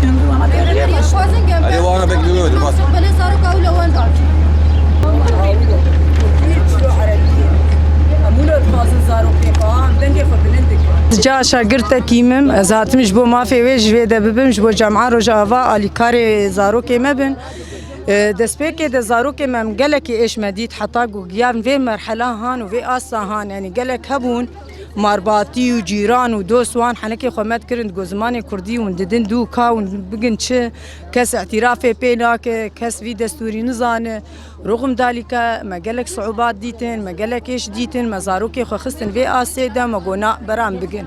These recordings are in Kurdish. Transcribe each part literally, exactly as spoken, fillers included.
Erê wana bekliyor, bak. Ca şagirtekî min, ez hatim ji bo mafê wê ji vê de bibim, ji bo Cema Rojava alîkarê zarokê me bin. E, destpêkê de zarokê me em gelekî êş me dît, heta ku giyan vê merhela han û vê asta han, yanî gelek hebûn, marbatî û cîran û dost wan henekê xwe me dikirin, di go zimanê kurdî hûn didin dû ka hûn bigin çi, kes îtirafê pê nake, kes vî destûrî nizane. Ruxum dalîke, me gelek siûbat dîtin, me gelek êş dîtin, me zarokê xwe xistin vê astê de, me go na beran bigin.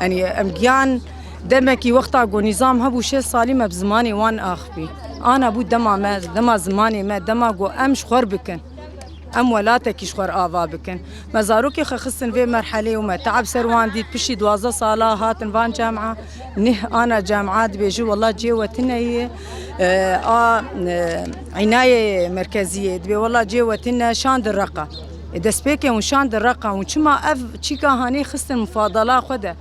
Yanî em giyan demekî wexta go nîzam hebû şêst salî me bi zimanê wan axivî. Ana bû dema me, dema zimanê me, dema go em ji xwe r bikin. Em welatekî ji xwe r ava bikin. Me zarokê xwe xistin vê merhelê û me teab ser wan dît. Piştî duwazdeh sala hatin van cema. Neh ana cema dibêje, wela cê we tune ye. E, a, e, Înayê merkeziyê dibê, wela cê we tune, şan di reqa. E, destpêkê hûn şan di reqa. Hûn çima ev çîka hanê xistin mufadala xwe de?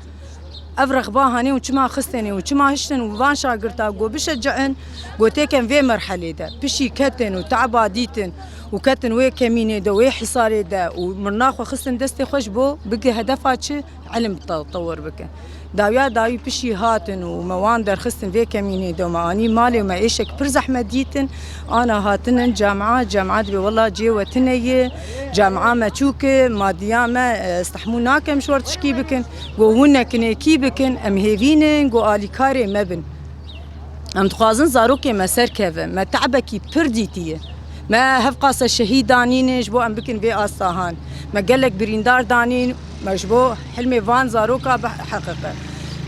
Ev rexba hanê hûn çima xistinê? Hûn çima hiştin û van şagirta go bişeci'in, go têken vê merhelê de? Piştî ketin û te'ba dîtin û ketin wê kemînê de, wê hisarê de û mirina xwe xistin destê xwe ji bo bigê hedefa çi? Ilim te-, tewir bikin. Dawiya dawî piştî hatin û me wan derxistin vê kemînê de, me anî malê, me êşek pir zehmet dîtin. Ana hatinin cema, cema dibê, wela cê we tune ye, cema me çûk e, madiya me, e, stehmû nakem ji we r tişkî bikin. Go hûn nekin ê kî bikin, em hêvînin, go alîkarê me bin. Em dixwazin zarokê me serkeve. Me te'bekî pir dîtiye. Me hevqasa şehîd danîne ji bo em bikin vê asta han. Me gelek birîndar danîn, me ji bo hilmê van zaroka biheqiqe.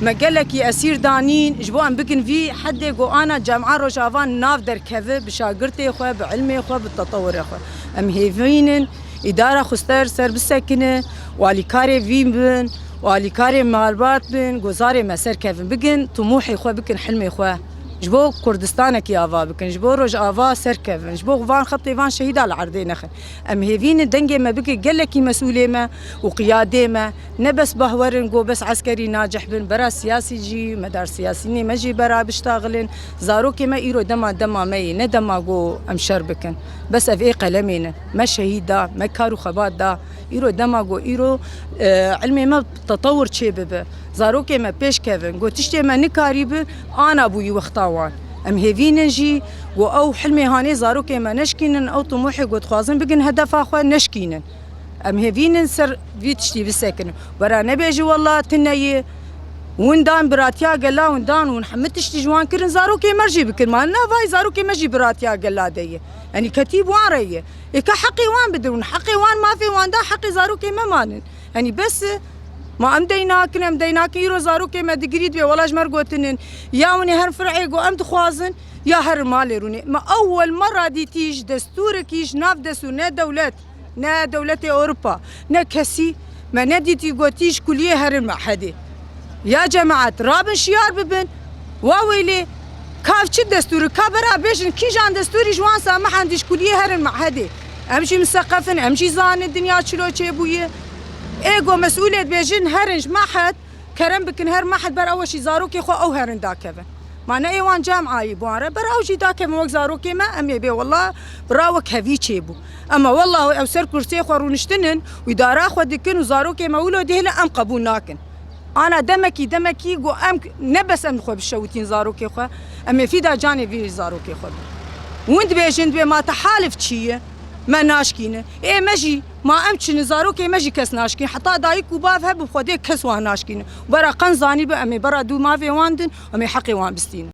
Me gelekî esîr danîn ji bo em bikin vî hedê go ana cema Rojava nav derkeve bi şagirtê xwe, bi ilmê xwe, bi tetewurê xwe. Em hêvînin îdara xwester ser bisekine û alîkarê vî bin û alîkarê malbat bin, go zarê me serkevin, bigin timûhê xwe, bikin hilmê xwe. Ji bo Kurdistanekî ava bikin, ji bo Rojava serkevin, ji bo van xetê van şehîda li erdê nexin. Em hêvînin dengê me bike gelekî mesûlê me û qiyadê me. Ne bes bahwer in go bes eskerî nacih bin, bera siyasî jî, medar siyasînê me jî bera biştaxilin. Zarokê me îro dema dema me yê, ne dema go em şer bikin. Bes ev ê qelemê ne. Me şehîd da, me kar û xebat da. Îro dema go îro, e, ilmê me tetewur çê bibe. Zarokê me pêş kevin. Go tiştê me nikarî bi, ana bûyî wexta wan. Em hêvînin jî go ew hilmê hanê zarokê me neşkînin, ew timûhê go dixwazin bigin hedefa xwe neşkînin. Em hêvînin ser vî tiştî bisekinin. Wera nebêje wela tune ye. Hûn dan biratiya gela, hûn dan hûn hemî tiştî ji wan kirin, zarokê me jî bikin. Ma navayî zarokê me jî biratiya gela de ye. Yanî ketî bi wan re ye. Ê ke heqê wan bidin, hûn heqê wan, mafê wan da, heqê zarokê me manin. Yanî bes e. Ma em dey nakin, em dey nakin, îro zarokê me digirî dibê, wela ji me re gotinin. Ya hûn ê herin fir'ê go em dixwazin, ya herin malê rûnê. Me ewwel me radîtî ji destûrekî ji nav destûr, ne dewlet, ne dewletê Ewropa, ne kesî me nedîtî gotî ji kuliyê herin mehedê. Ya cemaet, rabin şiyar bibin. Wa weylê, kav çi destûri, ka bera bêjin, kîjan destûrî ji wan samihan dî ji kuliyê herin mehedê. Em jî miseqef in, em jî zanin dinya çilo çêbûye. Ê go mesûlê dibêjin herin ji mehed, kerem bikin her mehed ber ew jî zarokê xwe ew herin dakevin. Ma ne ê wan cem ayî bi wan re, ber ew jî dakevin wek zarokê me, em ê bê wela bira wek hevî çêbû. Ema wela ew ser kursiyê xwe rûniştinin û îdara xwe dikin û zarokê me wilo dihile em qebûl nakin. Ana demekî, demekî go em ne bes em xwe bişewitîn zarokê xwe, em ê fîda canê vî zarokê xwe bin. Hûn dibêjin dibê ma te halif çi ye? Me naşkîne. Ê me jî, ma em çi ne, zarokê me jî kes naşkîn. Heta dayik û bav hebû Xwedê kes wan naşkîne. Bera qen zanî bi em ê bera dû mavê wan din, em ê heqê wan bistînin.